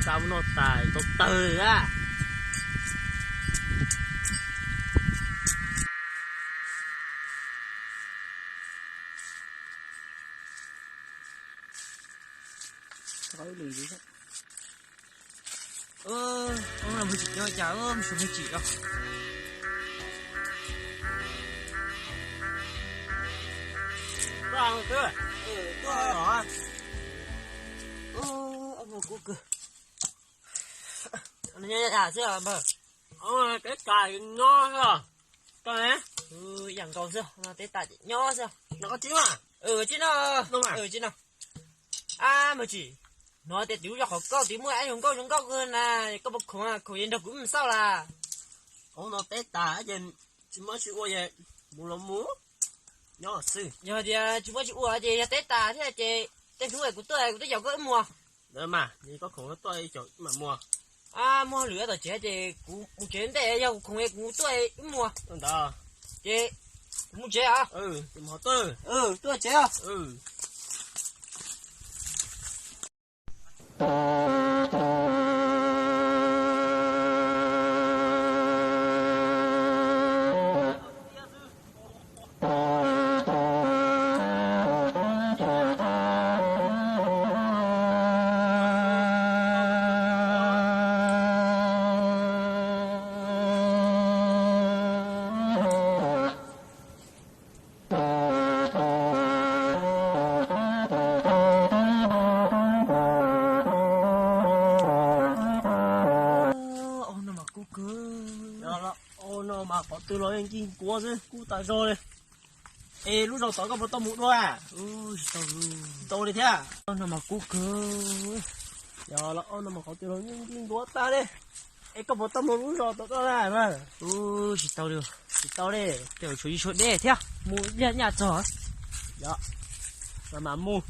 Xa mus noj tas tau tawg a. Ub, ub, no mus tsim coj cas, ub, mus xyuas me tsim os. Tuaj, tuaj, tuaj os. Ub, ub, kub kawg. Nyob yam xwb os npawg. Teb tas nyob xwb. Koj ne? Ib yam nkaus xwb, no teb tas nyob xwb. No koj tsis ua? Tsis no, tsis no. Ab, Maj Tsim, hnov tias tus lub zos qhov koj twb muaj ib yam nkauj zoo nkauj kawg na, koj puas khoom, khoom es nrog kuv mus xauj las. Ub, no teb tas ces tsis muaj tsis ua es mus los mus, nyob xwb. Yog tias tsis muaj tsis ua ces yog teb tas thiab ces tej hnub kuv tuaj kuv twb caum koj wb mus. Mas koj khoom tuaj caum wb mam mus. Muaj hauj lwm tom tsev ces kuv mus tsev ntej, yog kuv khoom es kuv tuaj wb mus. Ntawd ces kuv mus tsev os. Tuaj tsev os. Ob no mas kub kawg. Ob no mas qhov twg los yeej nkig nkuav xwb, kub tas zog li. Es lub zos tod koj puas tau mus dua? Tsis tau li thiab. Ob no mas kub kawg. Yog los ob no mas qhov twg los yeej nkig nkuav tag li. Es koj puas tau mus lub zos tod koj na? Tsis tau li. Tsis tau li. Tej zaum tshuav ib suab deb thiab mus liaj nyaj txog. Yog, mas mam mus.